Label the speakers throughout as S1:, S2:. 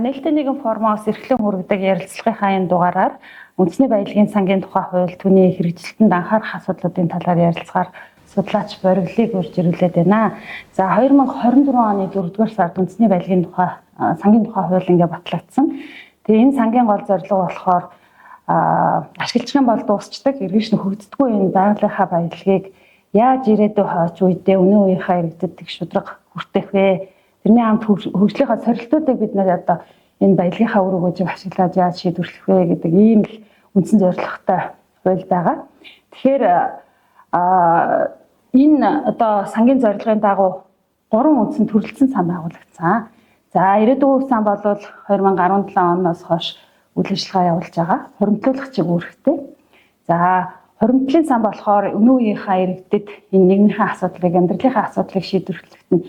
S1: Нээлттэй нийгэм форумоос эрхлэн хүргэдэг ярилцлагынхаа энэ дугаараар үндэсний баялагын сангийн тухай хууль, түүний хэрэгжилтэнд анхаарах асуудлуудын талаар ярилцгаар судлаач Бориглыг урьж ирүүлээд байна. За, 2024 оны 4-р сард үндэсний баялагын тухай сангийн тухай хууль ингээ батлагдсан. Тэгээ энэ сангийн гол зорилго болохоор ашиглах юм бол дуусчдаг, эргэж нөхөгддөггүй энэ байгалийнхаа баялагийг яаж ирээдүй хойч үедээ өнөө үеийнхаа иргэдэд тэг шударга хүртэх вэ? Тэрний хамт хөгжлийнхаа сорилтуудыг бид нэр одоо энэ баялагынхаа үр өгөөжийг ашиглаж яаж шийдвэрлэх вэ гэдэг ийм л үндсэн зорилготой хууль байгаа. Тэгэхээр энэ одоо сангийн зорилгын дагуу гурван үндсэн төрөлцсөн сан байгуулагдсан. За, ирээдүйн сан бол 2017 оноос хойш үйл ажиллагаа явуулж байгаа. Хуримтлуулах чиг үүрэгтэй. За, хуримтлалын сан болохоор өнөө үеийнхаа иргэдэд энэ нийгмийнхээ асуудлыг, амьдралынхаа асуудлыг шийдвэрлэхэд нь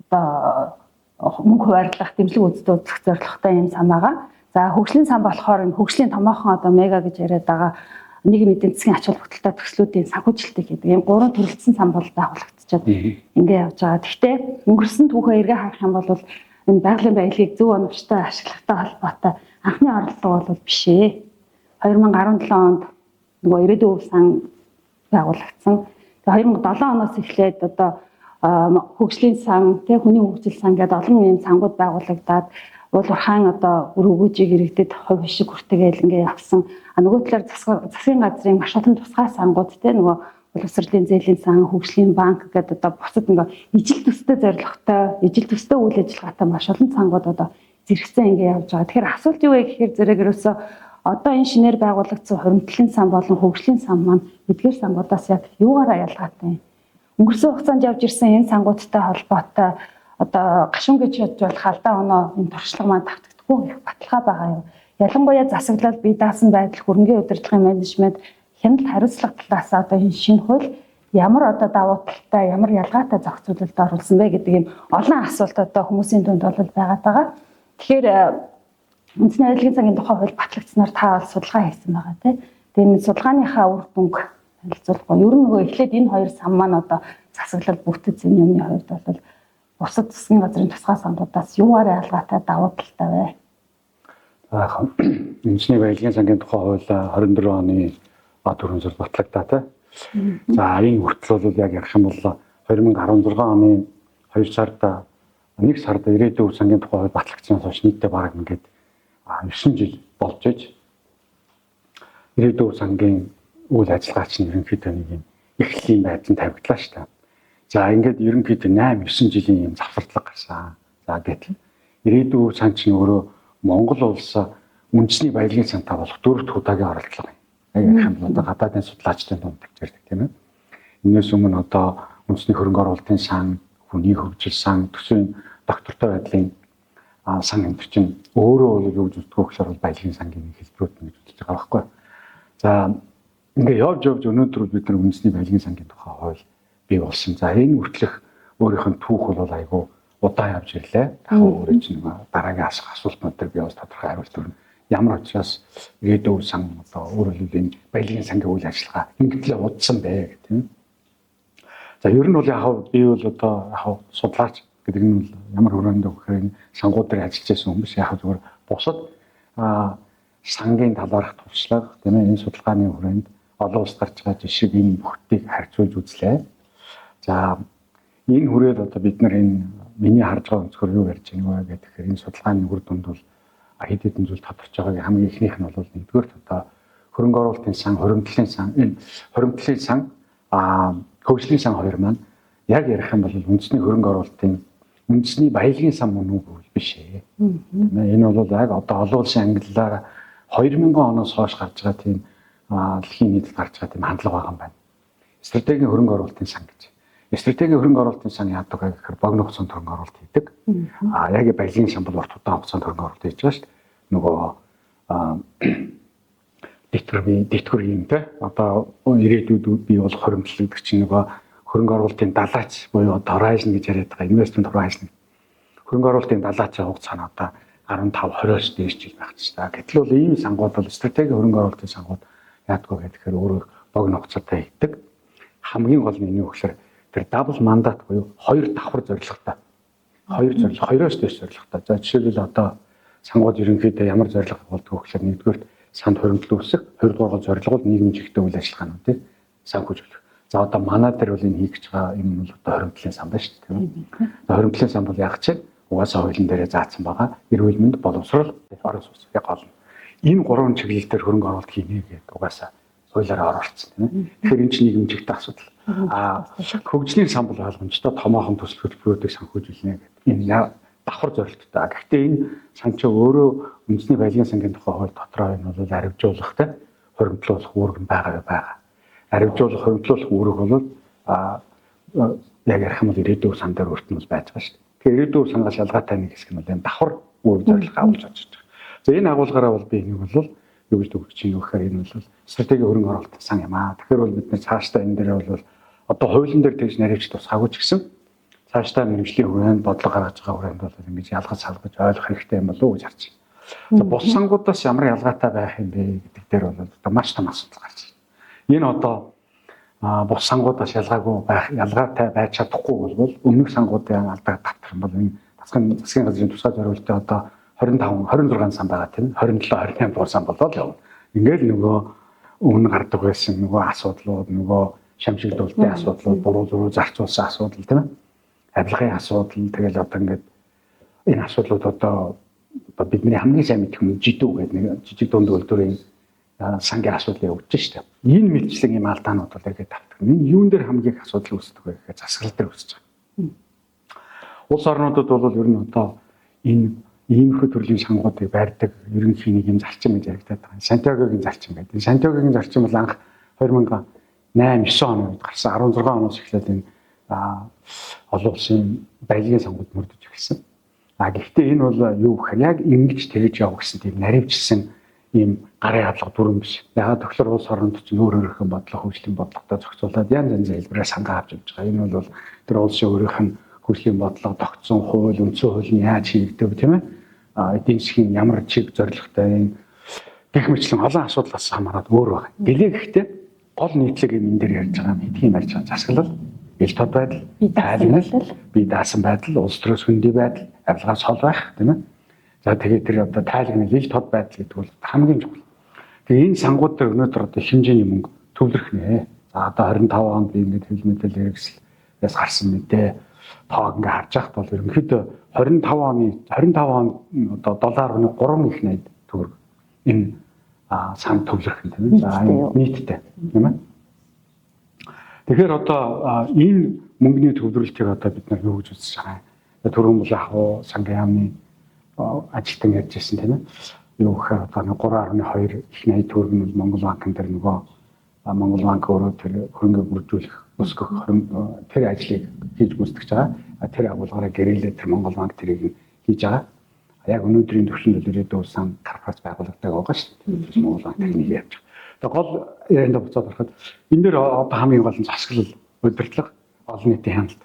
S1: одоо мөнгө хуваарлах, дэмжлэг үзүүлэх зорилготой юм сан байгаа. За, хөгжлийн сан болохоор энэ хөгжлийн томоохон одоо мега гэж яриад байгаа нийгэм эдийн засгийн ач холбогдолтой төслүүдийн санхүүжилтийг хийдэг. Ийм гурван төрөлцсөн сан бол байгуулагдчихад ингээ явж байгаа. Гэхдээ өнгөрсөн түүхээ эргээ харах юм бол энэ байгалийн баялагийг зөв оновчтой ашиглахтай холбоотой анхны оролдлого бол биш ээ. 2017 онд нөгөө ирээдүйн өв сан байгуулагдсан. Тэгээ 2007 оноос эхлээд одоо хөгжлийн сан, тэ, хүний хөгжил сан гэдэг олон ийм сангууд байгуулагдаад уул уурхаан одоо үр өгөөжийг иргэдэд хувь хишиг хүртэгээл ингээ явсан. А нөгөө талаар засгийн газрын маш олон тусгай сангууд, тэ, нөгөө боловсролын зээлийн сан, хөгжлийн банк гэдэг одоо бусад ингээ ижил төстэй зорилготой, ижил төстэй үйл ажиллагаатай маш олон сангууд одоо зэрэгцэн ингээ явж байгаа. Тэгэхээр асуулт юу вэ гэхээр зэрэг ерөөсөө одоо энэ шинээр байгуулагдсан хуримтлалын сан болон хөгжлийн сан маань эдгээр сангуудаас яг юугаараа ялгаатай юм? Өнгөрсөн хугацаанд явж ирсэн энэ сангуудтай холбоотой одоо гашуун гэж бодож болох алдаа оноо, энэ туршлага маань давтагдахгүй их баталгаа байгаа юм. Ялангуяа засаглал, бие даасан байдал, хөрөнгөний удирдлагын менежмент, хяналт, хариуцлага талаас одоо энэ шинэ хууль ямар одоо давуу талтай, ямар ялгаатай зохицуулалт оруулсан бэ гэдэг юм олон асуулт одоо хүмүүсийн дунд бол байгаад байгаа. Тэгэхээр үндэсний баялагын сангийн тухай хууль батлагдсанаар та бол судалгаа хийсэн байгаа, тий. Тэгээ энэ судалгааныхаа үр дүнг танилцуулахгүй. Ер нь нөгөө эхлээд энэ хоёр сан маань одоо засаглал, бүтэц энэ юмны хувьд бол бусад засгийн газрын тусгай сангуудаас юугаар ялгаатай, давуу талтай вэ?
S2: За, үндэсний баялагын сангийн тухай хууль 24 оны 4 сард батлагдаа, тий. За, энэ хүртэл бол яг ярих юм бол 2016 оны 2 сард, 1 сард ирээдүйн сангийн тухай хууль батлагдсанаас хойш нийтдээ бараг ингээд 9 жил болж иж ирээдүйн сангийн үйл ажиллагаа чинь ерөнхийдөө нэг юм эхлэлийн байдлан тавигдлаа шүү дээ. За, ингээд ерөнхийдөө 8 9 жилийн юм завсардлага гарсан. За, гэтэл ирээдүйн сан чинь өөрөө Монгол улс үндэсний баялагын сантай болох дөрөв дэх удаагийн оролдлого юм. Яг ярих юм бол одоо гадаадын судлаачдын дунд тавьж ярьдаг, тийм ээ. Энээс өмнө одоо үндэсний хөрөнгө оруулалтын сан, хүний хөгжил сан, төсвийн доктортой байдлын сан энэ чинь өөрөө бол юу гэж үздэг вэ гэхээр бол баялагын сангийн хэлбэрүүд нь гэж үзэж байгаа байхгүй. За, ингээ явж явж өнөөдөр бид нар үндэсний баялагын сангийн тухай хууль бий болсон. За, энэ хүртэлх өөрийнх нь түүх бол айгүй удаан явж ирлээ. Яг өөрөө чинь нөгөө дараагийн асах асуултнууд дээр би бас тодорхой хариулт өгнө. Ямар учраас ирээдүйн сан, одоо өөрөөр хэлбэл энэ баялагын сангийн үйл ажиллагаа ингэтлээ удсан бэ гэх тийм. За, ер нь бол яг би бол одоо яг судлаач гэдэг нь бол ямар хүрээнд өгөхээр энэ сангууд дээр ажиллаж байсан хүмүүс яг зүгээр бусад сангийн талаарх туршлага, тийм ээ, энэ судалгааны хүрээнд олон улс гарч байгаа жишиг энэ бүхтийг харьцуулж үзлээ. За, энэ хүрээд одоо бид нар энэ миний харж байгаа өнцгөр юу ярьж байгаа вэ гэхээр энэ судалгааны үр дүнд бол хэд хэдэн зүйл тодорч байгааг хамгийн эхнийх нь бол нэгдүгээр одоо хөрөнгө оруулалтын сан, хуримтлалын сан, энэ хуримтлалын сан, хөгжлийн сан хоёр маань яг ярих юм бол үндэсний хөрөнгө оруулалтын үндэсний баялагын сан мөн үү гэвэл биш ээ. Тийм ээ, энэ бол яг одоо олон улсын ангиллаар 2000 оноос хойш гарч байгаа тийм дэлхийн нийтэд гарч байгаа тийм хандлага байгаа юм байна. Стратегийн хөрөнгө оруулалтын сан гэж. Стратегийн хөрөнгө оруулалтын сан яадаг вэ гэхээр богино хугацаанд хөрөнгө оруулалт хийдэг. А яг баялагын сан бол урт удаан хугацаанд хөрөнгө оруулалт хийж байгаа шүү дээ. Нөгөө дэтгэр юм те. Одоо ирээдүйд бий болох хуримтлал гэдэг чинь нөгөө хөрөнгө оруулалтын далаач буюу horizon гэж яриад байгаа investment horizon. Хөрөнгө оруулалтын далаачийн хугацаа нь одоо 15 20-оос дээш жил байх ч та. Гэтэл бол ийм сангууд бол стратегийн хөрөнгө оруулалтын сангууд яадгүй гэхээр өөрөө богино хугацаатай хийдэг. Хамгийн гол нь энэ юу гэхээр тэр double mandate буюу хоёр давхар зорилготой. Хоёр зорилго, хоёроос дээш зорилготой. За, жишээлбэл одоо Сангууд ерөнхийдөө ямар зорилго болдог вэ гэхээр нэгдүгээрт санд хуримтлал үүсгэх, хоёрдугаар гол зорилго бол нийгмийн чигтээ үйл ажиллагаануудыг санхүүжүүлэх. За одоо манай дээр бол энэ хийх гэж байгаа юм бол одоо хуримтлалын сан байна шүү дээ, тийм ээ. За хуримтлалын сан бол яг ч угаасаа хуулийн дээрээ заасан байгаа. Эрүүл мэнд, боловсрол, орон сууц яг гол нь. Энэ гурван чиглэл дээр хөрөнгө оруулалт хийнэ гэдэг угаасаа хуулиараа оруулсан, тийм ээ. Тэгэхээр энэ чинь нийгмийн чигтээ асуудал. А хөгжлийн сан бол ойлгомжтой томоохон төсөл хөтөлбөрүүдийг санхүүжүүлнэ гэдэг. Энэ давхар зорилттой. Гэхдээ энэ сан чинь өөрөө үндэсний баялагын сангийн тухай хууль дотроо энэ бол аривжуулах те хуримтлуулах үүрэг нь байгаа байгаа. Аривжуулах, хуримтлуулах үүрэг бол яг ярих юм бол ирээдүйн сан дээр өрт нь бол байж байгаа шүү дээ. Тэгэхээр ирээдүйн сангаас ялгаатай нэг хэсэг нь бол энэ давхар үүрэг зорилго агуулж очиж байгаа. За энэ агуулгаараа бол би энийг бол юу гэж дүгнэж чинь гэхээр энэ бол стратегийн хөрөнгө оруулалт сан юм аа. Тэгэхээр бол бид нэр цаашдаа энэ дээр бол одоо хуулийн дээр тэгж наривч тусгаагүй ч гэсэн цаашдаа мэргэжлийн хүрээнд бодлого гаргаж байгаа хүрээнд бол ингэж ялгаж салгаж ойлгох хэрэгтэй юм болов уу гэж харж байна. За бус сангуудаас ямар ялгаатай байх юм бэ гэдэг дээр бол одоо маш том асуудал гарч байна. Энэ одоо бус сангуудаас ялгаагүй байх, ялгаатай байж чадахгүй бол өмнөх сангуудын алдааг давтах юм бол энэ засгийн газрын тусгай зориултын одоо 25 26 сан байгаа тийм 27 28 дугаар сан болоод явна. Ингээл нөгөө өмнө гардаг байсан нөгөө асуудлууд, нөгөө шамшигдуултын асуудлууд, буруу зүрүү зарцуулсан асуудал тийм ээ. Авилгын асуудал, тэгэл одоо ингээд энэ асуудлууд одоо бидний хамгийн сайн мэдэх юм жидүү гэдэг нэг жижиг дунд үйлдвэрийн сангийн асуудал явагдаж штэ. Энэ мэтчлэн юм алдаанууд бол эргээд тавтах. Энэ юун дээр хамгийн их асуудал үүсдэг вэ гэхээр засаглал дээр үүсэж байгаа. Улс орнуудад бол ер нь одоо энэ иймэрхүү төрлийн сангуудыг барьдаг ерөнхий нэг юм зарчим гэж яригдаад байгаа. Сантьягогийн зарчим гэдэг. Энэ Сантьягогийн зарчим бол анх 2008 9 оны үед гарсан. 16 оноос эхлээд энэ олон улсын баялагын сангууд мөрдөж эхэлсэн. А гэхдээ энэ бол юу гэхээр яг ингэж тэгж яв гэсэн тийм наривчилсан ийм гарын авлага бүрэн биш. Ягаад тэгэхээр улс оронд чинь өөр өөрийнхөө бодлого, хөгжлийн бодлоготой зохицуулаад янз янзын хэлбэрээр сангаа авч явж байгаа. Энэ бол тэр улсын өөрийнх нь хөгжлийн бодлого, тогтсон хууль, үндсэн хууль нь яаж хийгдэв тийм ээ? Эдийн засгийн ямар чиг зорилготой энэ гэх мэтлэн олон асуудлаас хамаарат өөр байна. Гэлээ гэхдээ гол нийтлэг юм энэ дээр ярьж байгаа юм хэдийн ярьж байгаа засаглал, ил тод байдал, тайлагнал, бие даасан байдал, улс төрөөс хөндий байдал, авилгаас хол байх тийм ээ. За тэгээд тэр одоо тайлагнал, ил тод байдал гэдэг бол хамгийн чухал. Тэгээ энэ сангууд дээр өнөөдөр одоо их хэмжээний мөнгө төвлөрөх нэ. За одоо 25 онд би ингээд хэвлэл мэдээлэл хэрэгслээс гарсан мэдээ тоог ингээ харж байхад бол ерөнхийдөө 25 оны 25 он одоо 7.3 их найд төгрөг энэ сан төвлөрөх нь тийм ээ. За нийтдээ тийм ээ. Тэгэхээр одоо энэ мөнгөний төвлөрөлтийг одоо бид нар юу гэж үзэж байгаа юм? Түрүүн бол яг хуу сангийн яамны ажилтан ярьж байсан тийм ээ. Юу гэхээр одоо 3.2 их найд төгрөг нь Монгол банкн дээр нөгөө Монгол банк өөрөө тэр хөрөнгө бүржүүлэх, өсгөх тэр ажлыг хийж гүйцэтгэж байгаа. Тэр агуулгаараа гэрээлээ тэр Монгол банк тэрийг хийж байгаа. Яг өнөөдрийн төвшөнд бол ирээдүйн улсын корпорац байгууллагатай байгаа шүү дээ. Монгол банк тэрнийг явж байгаа. Тэгээ гол яриандаа буцаад ороход энэ дээр одоо хамгийн гол нь засаглал, удирдлага, олон нийтийн хяналт.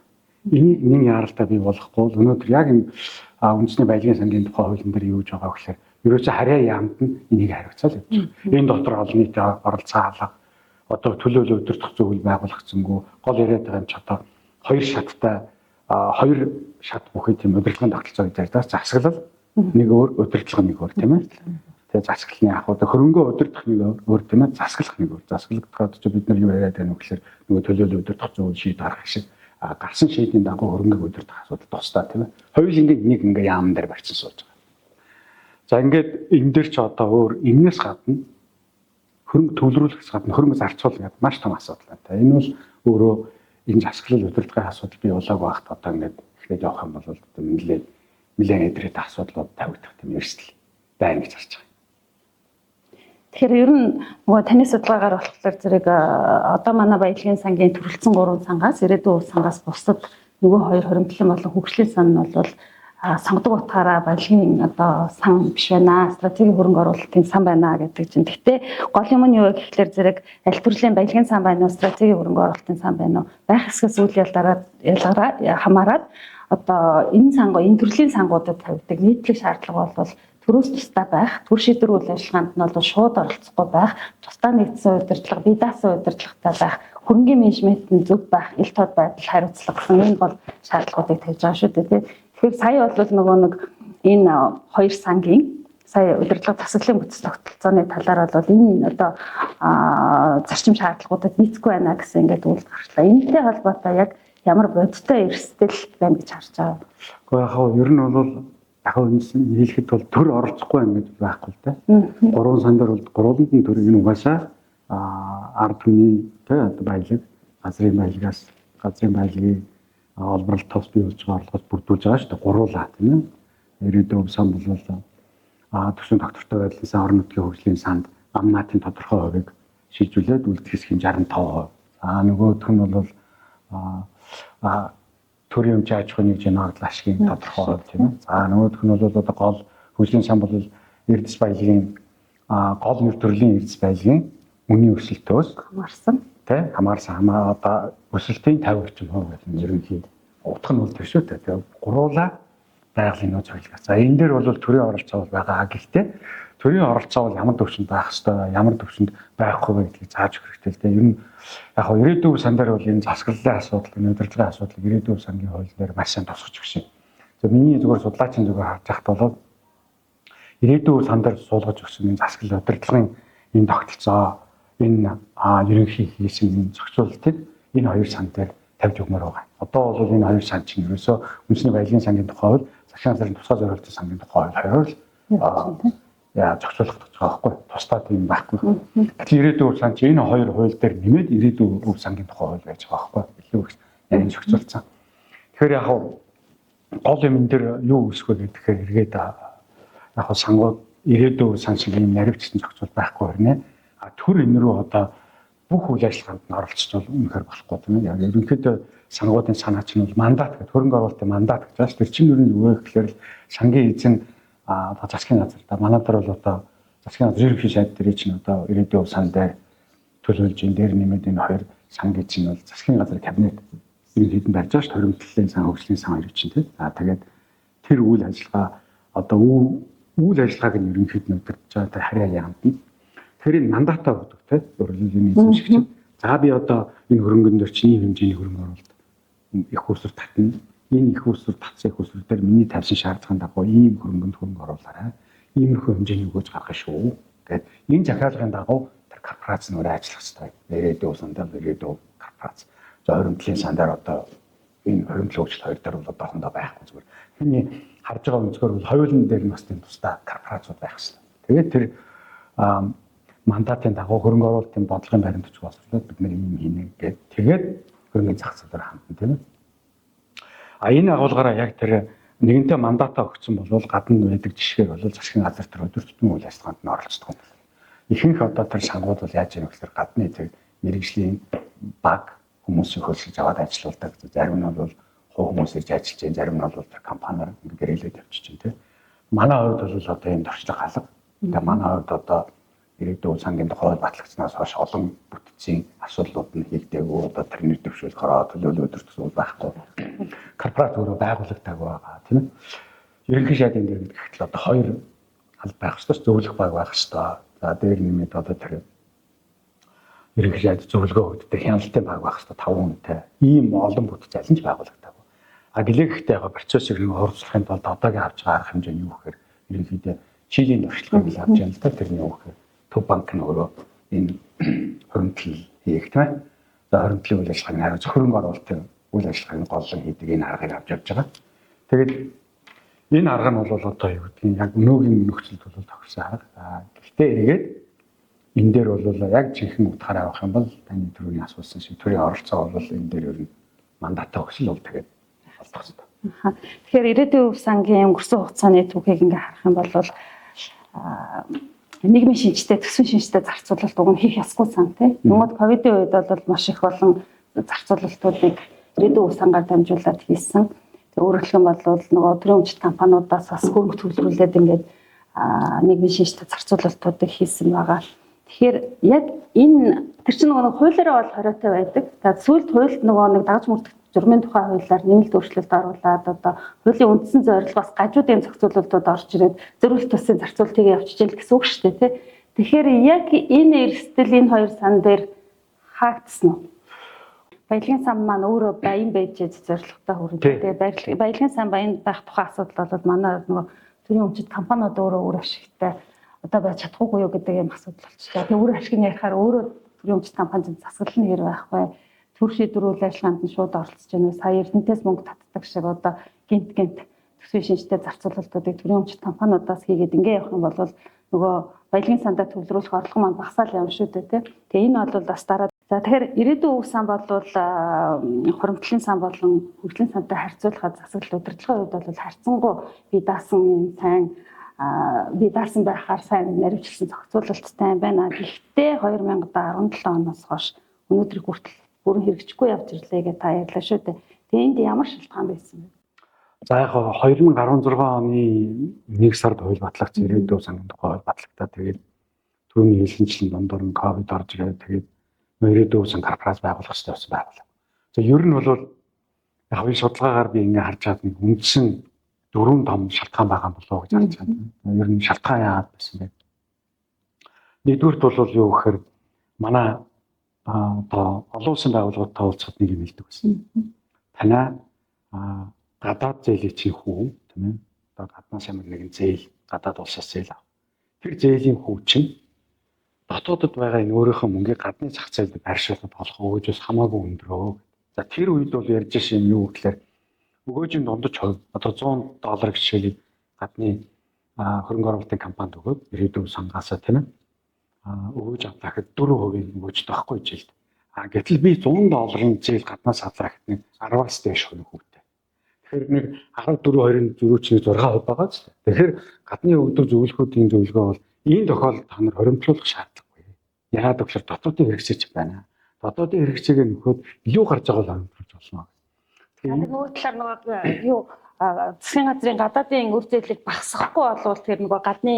S2: Энийг нэн яаралтай бий болохгүй бол өнөөдөр яг энэ үндэсний баялагын сангийн тухай хуулийн дээр юу гэж байгаа вэ гэхээр ерөөсөө харьяа яамд нь энийг хариуцаал явж байгаа. Энэ дотор олон нийтийн оролцоо алга, одоо төлөөлөл өдөртөх зүйл байгуулагдсангүй гол яриад байгаа юм чи одоо хоёр шаттай хоёр шат бүхий тийм удирдлагын тогтолцоо гэж ярьдаг. Засаглал нэг өөр, удирдлага нэг өөр тийм ээ. Тэгээ засаглалны яг одоо хөрөнгөө удирдах нэг өөр тийм ээ, засаглах нэг өөр. Засаглагдахад чи бид нар юу яриад байна вэ гэхээр нөгөө төлөөлөл удирдах зүйл шийд гаргах шиг гарсан шийдийн дагуу хөрөнгөг удирдах асуудал тусдаа тийм ээ. Хоёулынгийн нэг ингээ яам дээр барьсан сууж байгаа. За ингээд энэ дээр ч одоо өөр энэс гадна хөрөнгө төвлөрүүлэхээс гадна хөрөнгө зарцуулах гэдэг маш том асуудал байна. Энэ бол өөрөө энэ засаглал удирдлагын асуудал бий болоогүй байхад одоо ингээд эхлээд явах юм бол одоо нэлээд эдрээд асуудлууд тавигдах тийм эрсдэл байна гэж харж байгаа.
S1: Тэгэхээр ер нь нөгөө таны судалгаагаар болохоор зэрэг одоо манай баялагын сангийн төрөлцсөн 3 сангаас ирээдүйн уус сангаас бусад нөгөө хоёр хуримтлан болон хөгжлийн сан нь бол сонгодог утгаараа баялагын одоо сан биш байна, стратегийн хөрөнгө оруулалтын сан байна гэдэг чинь. Гэхдээ гол юм нь юу вэ гэхлээр зэрэг аль төрлийн баялагын сан байна уу, стратегийн хөрөнгө оруулалтын сан байна уу байх хэсгээс үйл ялгараа хамаарат одоо энэ сангуу энэ төрлийн сангуудад тавигдаг нийтлэг шаардлага бол төрөөс тусдаа байх, төр шийдвэр үйл ажиллагаанд нь бол шууд оролцохгүй байх, тусдаа нэгдсэн удирдлага, бие даасан удирдлагатай байх, хөрөнгийн менежмент нь зөв байх, ил тод байдал хариуцлага гэсэн энэ бол шаардлагуудыг тавьж байгаа шүү дээ. Тэгэхээр сая бол нөгөө нэг Энэ хоёр сангийн сая удирдлага засаглалын бүтц тогтолцооны талаар бол энэ одоо зарчим шаардлагуудад нийцэхгүй байна гэсэн ингээд үйлдэл гарчлаа. Энэтэй холбоотой яг ямар бодиттой эрсдэл байна гэж харж байгаа.
S2: Гэхдээ яг хав ер нь бол дахин үндсэн нийлэхэд бол төр оролцохгүй юм гэж байхгүй л дээ. Гурван сан дээр бол гурванд нь төр энэ угаасаа ард түмний тэ одоо баялаг, газрын баялагаас газрын баялагийг олборлолт тус бий болж байгаа орлогоос бүрдүүлж байгаа шүү дээ. Гуруулаа тийм ээ. Ирээдүйн сан бол төсвийн доктортой байдлын сан орон нутгийн хөгжлийн санд ам наатын тодорхой хувийг шийдвүлээд үлдэх хэсгийн 65%. За нөгөөх нь бол төрийн өмч аж ахуйн нэгжийн ногдол ашигын тодорхой хувь тийм ээ. За нөгөөх нь бол одоо гол хөгжлийн сан бол эрдэс баялагын гол нэр төрлийн эрдэс баялагын үнийн өсөлтөөс
S1: хамаарсан
S2: тий хамаарсан хамаа одоо өсөлтийн 50% гэдэг нь ерөнхий утга нь бол тэр шүү дээ. Тэгээ гуруулаа байгалийн нөөц соёлгоо. За энэ дээр бол төрийн оролцоо бол байгаа. Гэхдээ төрийн оролцоо бол ямар төвшөнд байх ёстой, ямар төвшөнд байхгүй вэ гэдгийг зааж өгөх хэрэгтэй л дээ. Ер нь яг хоо ирээдүйн сан дээр бол энэ засаглалын асуудал, энэ удирдлагын асуудлыг ирээдүйн сангийн хууль дээр маш сайн тусгаж өгсөн. За миний зүгээр судлаачийн зүгээр харж байхад бол ирээдүйн сан дээр суулгаж өгсөн энэ засаглал удирдлагын энэ тогтолцоо, энэ ерөнхий хийсэн энэ зохицуултыг энэ хоёр сан дээр тавьж өгмөр байгаа. Одоо бол энэ хоёр сан чинь ерөөсөө үндэсний баялагын сангийн тухай хууль, засгийн газрын тусгай зориултын сангийн тухай хууль хоёроор л зохицуулах гэж байгаа байхгүй. Тусдаа тийм байхгүй. Гэтэл ирээдүйн өв сан чинь энэ хоёр хууль дээр нэмээд ирээдүйн өв сангийн тухай хууль байж байгаа байхгүй. Илүү их нарийн зохицуулсан. Тэгэхээр яг гол юм энэ дээр юу үүсэх вэ гэхээр эргээд яг сангууд ирээдүйн өв сан шиг ийм наривчсан зохицуул байхгүй хэрнээ. А төр энэ рүү одоо бүх үйл ажиллагаанд нь оролцож бол үнэхээр болохгүй тийм ээ. Яг ерөнхийдөө сангуудын санаа чинь бол мандат гэдэг хөрөнгө оруулалтын мандат гэж байна. Тэр чинь ер нь юу вэ гэхээр л сангийн эзэн одоо засгийн газар да манай дээр бол одоо засгийн газар ерөнхий сайд дээр чинь одоо ирээдүйн өв сан дээр төлөөлж энэ дээр нэмээд энэ хоёр сангийн чинь бол засгийн газар кабинет ерөнхийд нь барьж байгаа шүү. Хоримтлалын сан, хөгжлийн сан хоёр чинь тийм. За тэгээд тэр үйл ажиллагаа одоо үйл ажиллагааг нь ерөнхийд нь удирдах байгаа тэр харьяа яамд нь тэр энэ мандатаа өгдөг тийм. Өөрөлдөл энэ эзэмшигч чинь. За би одоо энэ хөрөнгөн дээр чинь ийм хэмжээний хөрөнгө оруулалт их усүр татна. Энэ их усүр татсан их усүр дээр миний тавьсан шаардлагын дагуу ийм хөрөнгөнд хөрөнгө оруулаарай. Иймэрхүү хэмжээний өгөөж гаргах шүү. Гэт энэ захиалгын дагуу тэр корпорац нь өөрөө ажиллах хэрэгтэй. Ирээдүйн сандал, ирээдүйн корпорац. За хоримтлын сандаар одоо энэ хоримтлын хөгжил хоёр дээр бол одоохондоо байхгүй зүгээр. Миний харж байгаа өнцгөр бол хоёулын дээр нь бас тийм тусдаа корпорацууд байх хэрэгтэй. Тэгээд тэр мандатын дагуу хөрөнгө оруулалтын бодлогын баримт бичиг боловсруулаад бид нэр ийм хийнэ гэд тэгээд хөрөнгөний зах зээл дээр хандна тийм ээ. А энэ агуулгаараа яг тэр нэгэнтээ мандатаа өгсөн бол гадна байдаг жишгээр бол засгийн газар төр өдөр тутмын үйл ажиллагаанд нь оролцдог юм байна. Ихэнх одоо тэр сангууд бол яаж юм гэхээр гадны тэр мэрэгжлийн баг хүмүүсийг хөлсөж аваад ажилуулдаг. Зарим нь бол хувь хүмүүс ирж ажиллаж байна, зарим нь бол тэр компаниар ингэ гэрээлээд явчих чинь тийм. Манай хувьд бол одоо ийм туршлага алга. Тэгээ манай хувьд одоо ирээдүйн сангийн тухай батлагдсанаас хойш олон бүтцийн асуудлууд нь хийгдээгүй, одоо тэр нэр дэвшүүл хороо төлөөлөл өдөр тусмал байхгүй. Корпорац өөрөө байгуулагдаагүй байгаа тийм ээ. Ерөнхий шаардын дээр гэхэд л одоо хоёр аль байх ёстой, зөвлөх баг байх ёстой. За дээр нэмээд одоо тэр ерөнхий шаад зөвлөгөө өгдөг хяналтын баг байх ёстой 5 хүнтэй. Ийм олон бүтц аль нь ч байгуулагдаагүй. А гэлээхтэй яг процессыг нэг хурцлахын тулд одоогийн авч байгаа арга хэмжээ нь юу гэхээр ерөнхийдөө Чилийн туршлагыг л авч явна л та тэрний юу гэхээр Төв банк нь өөрөө энэ хоримтлал хийх тийм ээ. За хоримтлын үйл ажиллагааг хариуцах хөрөнгө оруулалтын үйл ажиллагааг голлон хийдэг энэ аргыг авч явж байгаа. Тэгээд энэ арга нь бол одоо юу гэдгийг яг өнөөгийн нөхцөлд бол тохирсон арга. Гэхдээ эргээд энэ дээр бол яг жинхэнэ утгаараа авах юм бол таны түрүүний асуусан шиг төрийн оролцоо бол энэ дээр ер нь мандатаа өгсөл бол тэгээд олдох хэрэгтэй.
S1: Тэгэхээр ирээдүйн өв сангийн өнгөрсөн хугацааны түүхийг ингээ харах юм бол нийгмийн шинжтэй, төсвийн шинжтэй зарцуулалт уг нь хийх ёсгүй сан тий. Нөгөөд ковидын үед бол маш их олон зарцуулалтуудыг ирээдүйн өв сангаар дамжуулаад хийсэн. Тэг өөрөөр хэлэх юм бол нөгөө төрийн өмчт компаниудаас бас хөрөнгө төвлөрүүлээд ингээд нийгмийн шинжтэй зарцуулалтуудыг хийсэн байгаа. Тэгэхээр яг энэ тэр чинь нөгөө хуулиараа бол хориотой байдаг. За сүүлд хуульд нөгөө нэг дагаж мөрдөх журмын тухай хуулиар нэмэлт өөрчлөлт оруулаад одоо хуулийн үндсэн зорилгоос гажуудын зохицуулалтууд орж ирээд зөрүүлт тусын зарцуултыг явуулж ил гэсэн үг шүү дээ тий. Тэгэхээр яг энэ эрсдэл энэ хоёр сан дээр хаагдсан уу? Баялагын сан маань өөрөө баян байж зорилготой хүрнэ. Тэгээ баялагын сан баян байх тухай асуудал бол манай нөгөө төрийн өмчит компаниуд өөрөө үр ашигтай одоо байж чадахгүй юу гэдэг юм асуудал болчихлоо. Тэгээ үр ашиг нь ярихаар өөрөө төрийн өмчит компанид засаглал нь хэр байх вэ? Төр шийдвэр үйл ажиллагаанд нь шууд оролцож байна уу? Сая Эрдэнэтээс мөнгө татдаг шиг одоо гинт гинт төсвийн шинжтэй зарцуулалтуудыг төрийн өмчит компаниудаас хийгээд ингээ явах юм бол нөгөө баялагын сандаа төвлөрүүлэх орлого маань багасаал юм шүү дээ, тий. Тэгээ энэ бол бас дараа. За, тэгэхээр ирээдүйн өв сан бол хуримтлалын сан болон хөгжлийн сантай харьцуулахад засаглал удирдлагын хувьд бол харьцангуй бие даасан юм сайн бие даасан байхаар сайн наривчлсан зохицуулалттай юм байна. Гэхдээ 2017 оноос хойш өнөөдрийг хүртэл бүрэн хэрэгжихгүй явж ирлээ гэж та ярьлаа шүү дээ. Тэгээ энд ямар шалтгаан байсан бэ?
S2: За, яг 2016 оны 1 сард хууль батлагдсан, ирээдүйн сангийн тухай хууль батлагдаад, тэгээд түүний хэлэнчлэн дундуур нь ковид орж ирээд, тэгээд ирээдүйн сан корпорац байгуулах хэрэгтэй болсон байгууллага. За, ер нь бол яг энэ судалгаагаар би ингээ харж чад нэг үндсэн дөрвөн том шалтгаан байгаа болов уу гэж харж байна. Ер нь шалтгаан яагаад байсан бэ? Нэгдүгüрт бол юу гэхээр манай одоо олон улсын байгууллагуудтай уулзахад нэг юм хэлдэг байсан. Танаа гадаад зээлийн чинь хүү, тийм ээ. Одоо гаднаас ямар нэгэн зээл, гадаад улсаас зээл ав. Тэр зээлийн хүү чинь дотоодод байгаа энэ өөрийнхөө мөнгийг гадны зах зээлд байршуулах болох өгөөжөөс хамаагүй өндрөө. За, тэр үед бол ярьж ирсэн юм юу гэхээр өгөөжийн дундаж хувь одоо 100 доллар жишээлийг гадны хөрөнгө оруулалтын компанид өгөөд ирээдүйн сангаасаа, тийм ээ, өгөөж авлаа гэхэд 4% өгөөжтэй байхгүй жилд. А гэтэл би 100 долларын зээл гаднаас авлаа гэхэд нэг 10-аас дээш хувь хүүтэй. Тэгэхээр нэг 14 2-ын зөрүүчний 6% байгаа ч. Тэгэхээр гадны өгдөг зөвлөхүүдийн зөвлөгөө бол ийм тохиолдолд та нар хоримтлуулах шаардлагагүй. Яагаад гэвэл дотоодын хэрэгцээ ч байна. Дотоодын хэрэгцээгээ нөхөд илүү гарч байгаа бол хоримтлуулж болно.
S1: Тэгэхээр нөгөө талаар нөгөө юу засгийн газрын гадаадын үр зээлийг багасгахгүй болвол тэр нөгөө гадны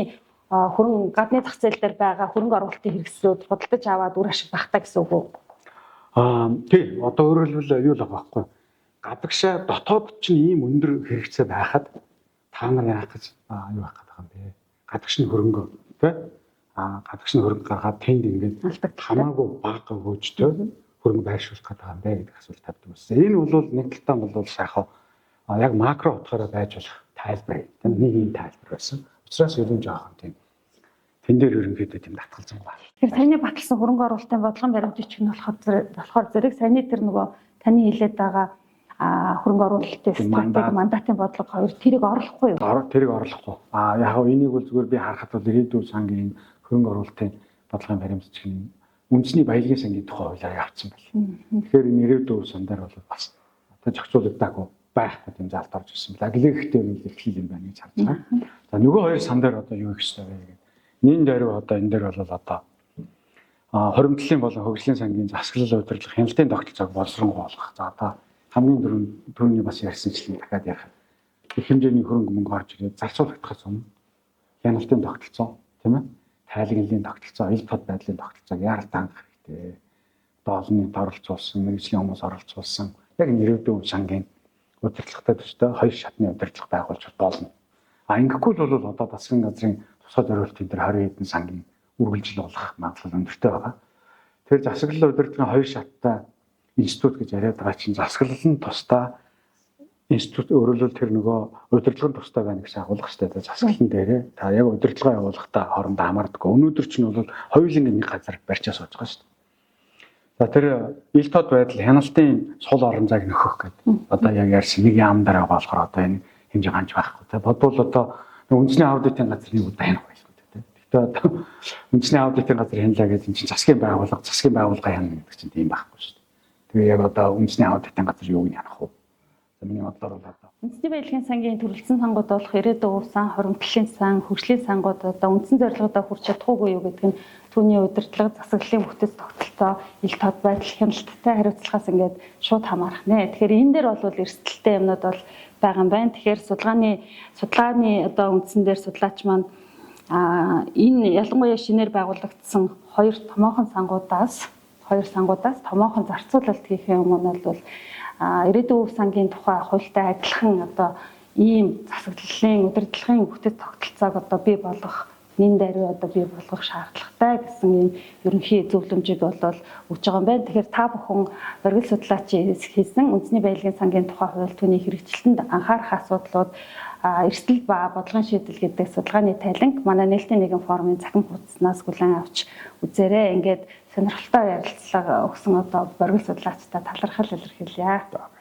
S1: хөрөнгө, гадны зах зээл дээр байгаа хөрөнгө оруулалтын хэрэгслүүд худалдаж аваад үр ашиг багтаа гэсэн үг үү?
S2: Аа, тий. Одоо өөрөөр хэлбэл юу л байгаа байхгүй. Гадагшаа дотоод чинь ийм өндөр хэрэгцээ байхад та нар яах гэж юу байх гэдэг юм бэ? Гадагш нь хөрөнгө, тий? Аа, гадагш нь хөрөнгө гаргаад тэнд ингээд хамаагүй бага өгөөжтэй хөрөнгө байршуулах гэдэг юм бэ гэдэг асуулт тавьдаг байсан. Энэ бол нэг талтаа бол сайхан яг макро утгаараа байж болох тайлбар. Тийм нэг ийм тайлбар байсан. Учираас ер нь жоохон тийм тэн дээр ерөнхийдөө тийм татгалзан байна.
S1: Тэгэхээр саяны баталсан хөрөнгө оруулалтын бодлогын баримт бичиг нь болохоор зэрэг саяны тэр нөгөө таны хэлээд байгаа хөрөнгө оруулалтын стратеги мандатын бодлого хоёр тэрийг орлохгүй юу?
S2: Тэрийг орлохгүй. А яг нь энийг бол зүгээр би харахад бол ирээдүйн сангийн хөрөнгө оруулалтын бодлогын баримт бичгийн үндэсний баялагын сангийн тухай хуулиар явцсан байл. Тэгэхээр энэ ирээдүйн сан дээр бол бас одоо зохицуулагдаагүй байхгүй тийм залт орж ирсэн байна. Гэлээхтэй юм эхлэл юм байна гэж харж байгаа. За, нөгөө хоёр сан дээр одоо юу их ёстой вэ гэдэг. Нин дээр одоо энэ дээр бол одоо хоримтлалын болон хөгжлийн сангийн засаглал удирдлага хяналтын тогтолцоог боловсронгуй болгох. За, одоо хамгийн түрүүний бас ярьсанчлан дахиад ярих. Их хэмжээний хөрөнгө мөнгө орж ирээд зарцуулагдахаас өмнө хяналтын тогтолцоо, тийм ээ, тайлагналын тогтолцоо, ил тод байдлын тогтолцоог яаралтай хангах хэрэгтэй. Одоо олон нийт оролцуулсан, мэргэжлийн хүмүүс оролцуулсан яг ирээдүйн сангийн удирдлагатай төстэй хоёр шатны удирдлага байгуулж болно. А ингэхгүй л бол одоо засгийн газрын тусгай зориултын дээр 20 хэдэн сангийн үргэлжил болох магадлал өндөртэй байгаа. Тэр засаглал удирдлагын хоёр шаттай институт гэж яриад байгаа чинь засаглал нь тусдаа институт, өөрөлдөл тэр нөгөө удирдлага нь тусдаа байна гэсэн агуулга шүү дээ. Засаглалын дээрээ та яг удирдлага явуулахдаа хоорондоо хамаардаггүй. Өнөөдөр чинь бол хоёуланг нэг газар барьчаа сууж байгаа шүү дээ. За, тэр ил тод байдал хяналтын сул орон зайг нөхөх гэдэг. Одоо яг ярьсан нэг яам дээр байгаа болохоор одоо энэ хэмжээ ганч байхгүй. Тэ бодвол одоо үндэсний аудитын газар нэг удаа хянах байлгүй тэ. Гэхдээ одоо үндэсний аудитын газар хянлаа гэдэг чинь засгийн байгууллага хянана гэдэг чинь тийм байхгүй шүү дээ. Тэгээ яг одоо үндэсний аудитын газар юуг нь хянах вэ? За, миний бодлоор бол одоо
S1: үндэсний баялагын сангийн төрөлцсөн сангууд болох ирээдүйн өв сан, хуримтлалын сан, хөгжлийн сангууд одоо үндсэн зорилгодоо хүрч чадахгүй юу гэдэг нь түүний удирдлага, засаглалын бүтэц тогтолцоо, ил тод байдал, хяналттай хариуцлагаас ингээд шууд хамаарах нэ. Тэгэхээр энэ дээр бол эрсдэлтэй юмнууд бол байгаа юм байна. Тэгэхээр судалгааны одоо үндсэн дээр судлаач маань энэ ялангуяа шинээр байгуулагдсан хоёр томоохон сангуудаас томоохон зарцуулалт хийх юм нь бол ирээдүйн өв сангийн тухай хуультай адилхан одоо ийм засаглалын удирдлагын бүтэц тогтолцоог одоо бий болгох нэн даруй одоо бий болгох шаардлагатай гэсэн ийм ерөнхий зөвлөмжийг бол өгж байгаа юм байна. Тэгэхээр та бүхэн оргил судлаач хийсэн үндэсний баялагын сангийн тухай хууль түүний хэрэгжилтэнд анхаарах асуудлууд эрсдэл ба бодлогын шийдэл гэдэг судалгааны тайланг манай нээлттэй нийгэм форумын цахим хуудаснаас хүлээн авч үзээрэй. Ингээд сонирхолтой ярилцлага өгсөн одоо боргил судлаачдаа талархал илэрхийлье.